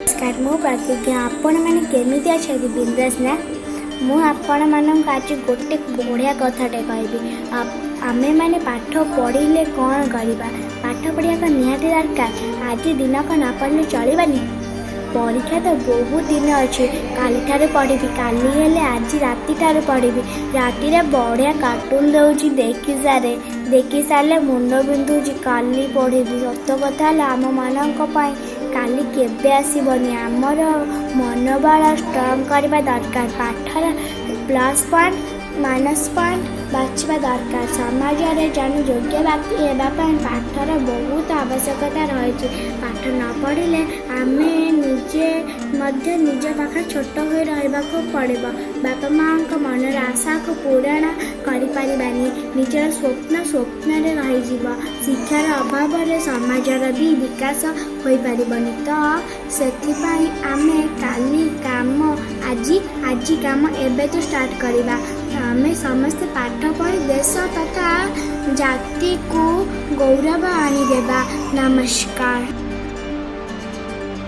ନମସ୍କାର, ମୁଁ ପ୍ରତିଜ୍ଞା। ଆପଣମାନେ କେମିତି ଅଛନ୍ତି? ବିନ୍ଦାସ ନା? ମୁଁ ଆପଣମାନଙ୍କୁ ଆଜି ଗୋଟେ ବଢ଼ିଆ କଥାଟେ କହିବି। ଆମେମାନେ ପାଠ ପଢ଼ିଲେ କ'ଣ କରିବା? ପାଠ ପଢ଼ିବା ନିହାତି ଦରକାର। ଆଜି ଦିନକ ନ ପଢ଼ିଲେ ଚଳିବନି। ପରୀକ୍ଷା ତ ବହୁତ ଦିନ ଅଛି, କାଲିଠାରୁ ପଢ଼ିବି। କାଲି ହେଲେ ଆଜି ରାତିଠାରୁ ପଢ଼ିବି। ରାତିରେ ବଢ଼ିଆ କାର୍ଟୁନ୍ ଦେଉଛି, ଦେଖି ସାରେ। ଦେଖି ସାରିଲେ ମୁଣ୍ଡ ବିନ୍ଧୁଛି, କାଲି ପଢ଼ିବି। ସତ କଥା ହେଲା, ଆମମାନଙ୍କ ପାଇଁ କାଲି କେବେ ଆସିବନି। ଆମର ମନୋବଳ ଷ୍ଟ୍ରଙ୍ଗ କରିବା ଦରକାର। ପାଠର ପ୍ଲସ୍ ପଏଣ୍ଟ, ମାଇନସ୍ ପଏଣ୍ଟ ବାଛିବା ଦରକାର। ସମାଜରେ ଜଣେ ଯୋଗ୍ୟ ବ୍ୟକ୍ତି ହେବା ପାଇଁ ପାଠର ବହୁତ ଆବଶ୍ୟକତା ରହିଛି। ପାଠ ନ ପଢ଼ିଲେ ଆମେ ନିଜେ ମଧ୍ୟ ନିଜ ପାଖରେ ଛୋଟ ହୋଇ ରହିବାକୁ ପଡ଼ିବ। ବାପା ମାଆଙ୍କ ମନର ଆଶାକୁ ପୂରଣ କରିପାରିବାନି। ନିଜର ସ୍ୱପ୍ନ ସ୍ୱପ୍ନରେ ରହିଯିବ। ଶିକ୍ଷାର ଅଭାବରେ ସମାଜର ବି ବିକାଶ ହୋଇପାରିବନି। ତ ସେଥିପାଇଁ ଆମେ କାଲି କାମ ଆଜି, ଆଜି କାମ ଏବେ ତ ଷ୍ଟାର୍ଟ କରିବା। ଆମେ ସମସ୍ତେ ପାଠ ପଢ଼ି ଦେଶ ତଥା ଜାତିକୁ ଗୌରବ ଆଣିଦେବା। ନମସ୍କାର।